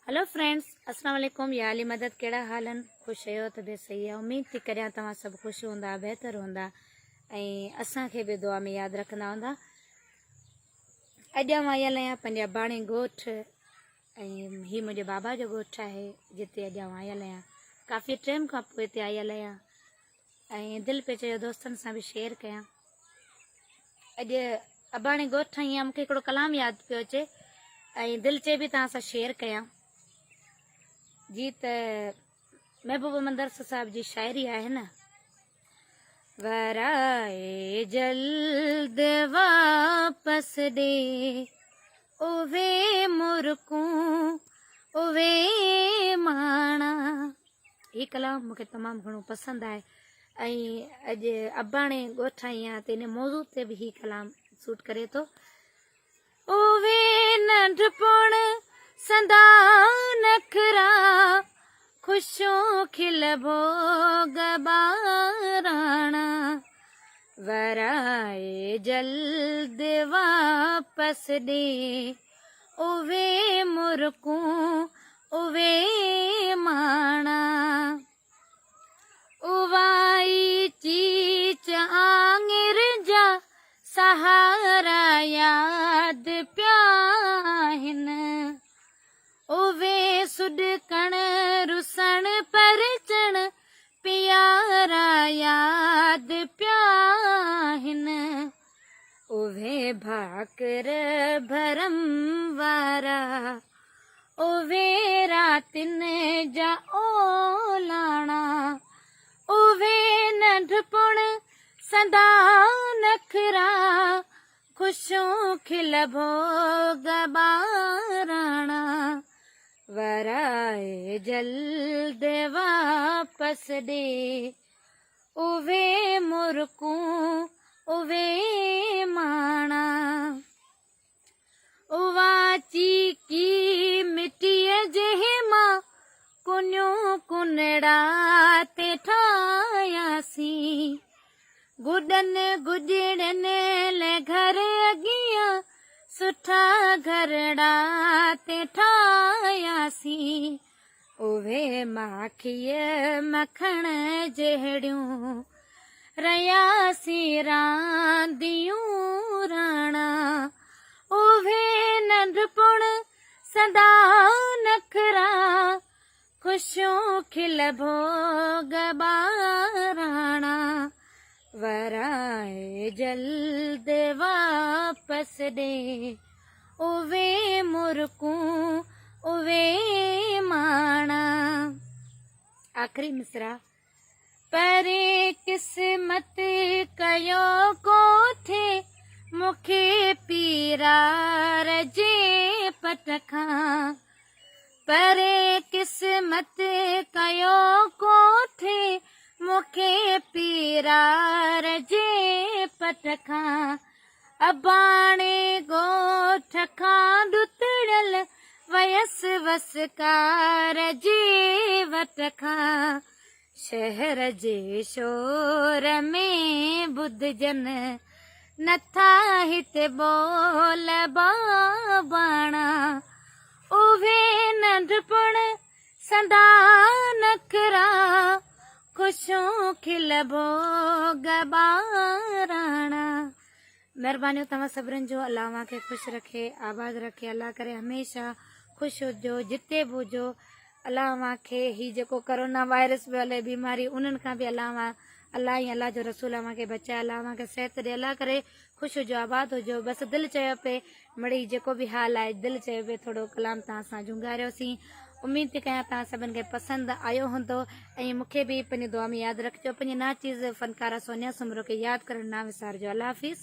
هلو friends اسلام عليڪم يا علي مدد ڪهڙا حال آهن خوش آهيو طبيعت صحيح آهي اميد ٿي ڪريان توهان سڀ خوش هوندا بهتر هوندا ۽ اسان کي به دعا ۾ ياد رکندا هوندا اڄ آئون آيل آهيان پنهنجي اباڻي ڳوٺ ۽ هي منهنجي بابا جو ڳوٺ آهي جتي اڄ آئون آيل آهيان ڪافي ٽيم کان پوء هتي آيل آهيان ۽ دل پئي چيو دوستن سان به شيئر ڪيان. اڄ اباڻي ڳوٺ آئي آهيان مونکي هڪڙو ڪلام ياد پيو اچي ۽ دل چئي به توهان سان شيئر ڪيان جي ته محبوب مندرس صاحب جي شاعري آهي نه ورائي جلد واپس ڏي اوي مرڪون اوي ماڻا هي ڪلام مون کي تمام گهڻو پسند آهي ۽ اڄ اباڻي ڳوٺ آئي آهيان ته ان موضوع تي به هي ڪلام سوٽ ڪري ٿو. اووي ننڍپڻ سندا نخرا خوشيون کل ڀوڳ ٻاراڻا ورائي جلد واپس ڏي اووي مرڪون اووي ماڻا اوائي چيچ آڱر جا سهارا ياد پيا آهن اووي سڏڪڻ رسڻ پرچڻ پيارا ياد پيا آهن اهي ڀاڪر ڀرم وارا، اهي راتين جا اولاڻا، اهي ننڍپڻ سندا نخرا، خوشيون کل ڀوڳ ٻاراڻا، ورائي جلد واپس ڏي. اهي مرڪون اهي ماڻا. اها چيڪي مٽيء جنهن مان ڪنيون ڪنڙا تي ٺاهياسين. گڏن گجڙين لئه گهر اڳيان سٺا گهرڙا تي ٺاهياسين. اهي ماکيء مکڻ جهڙيون رهياسين رانديون راڻا اهي ننڍپڻ سندا نخرا خوشيون کل ڀوڳ ٻاراڻا ورائي جلد واپس ڏي اهي مرڪون اهي ماڻا. آخري مصرع، پري قسمت ڪيو ڪوٺي مون کي پيرار جي پٽ کان. پري قسمت ڪيو ڪوٺي مون کي پيرار جي پٽ کان. اباڻي ڳوٺ کان ڏتڙيل ويس وسڪار جي وٽ کان. شهر جي شور ۾ ٻڌجن نٿا هتي ٻول باباڻا. اهي ننڍپڻ سندا نخرا خوشيون کل ڀوڳ ٻاراڻا. مھربانيون توھان سڀني جون الله اوھان کي خوش رکي آباد رکي الله ڪري ھميشه خوش ھجو جتي به ھجو الله اوھان کي ھي جيڪو ڪرونا وائرس پيو ھلي بيماري انھن کان به الله اوھان الله ۽ الله جو رسول اوھان کي بچائي الله اوھان کي صحت ڏي الله ڪري خوش هجو آباد هجو بس دل چيو پئي مڙئي جيڪو به حال آهي دل چيو پئي ٿورو ڪلام توهان سان جهونگاريوسين اميد ٿي ڪيان توهان سڀن کي پسند آيو هوندو ۽ مونکي به پنهنجي دعا ۾ ياد رکجو پنهنجي ناچيز فنڪاره سونيا سومرو کي ياد ڪرڻ نه وسارجو الله حافظ.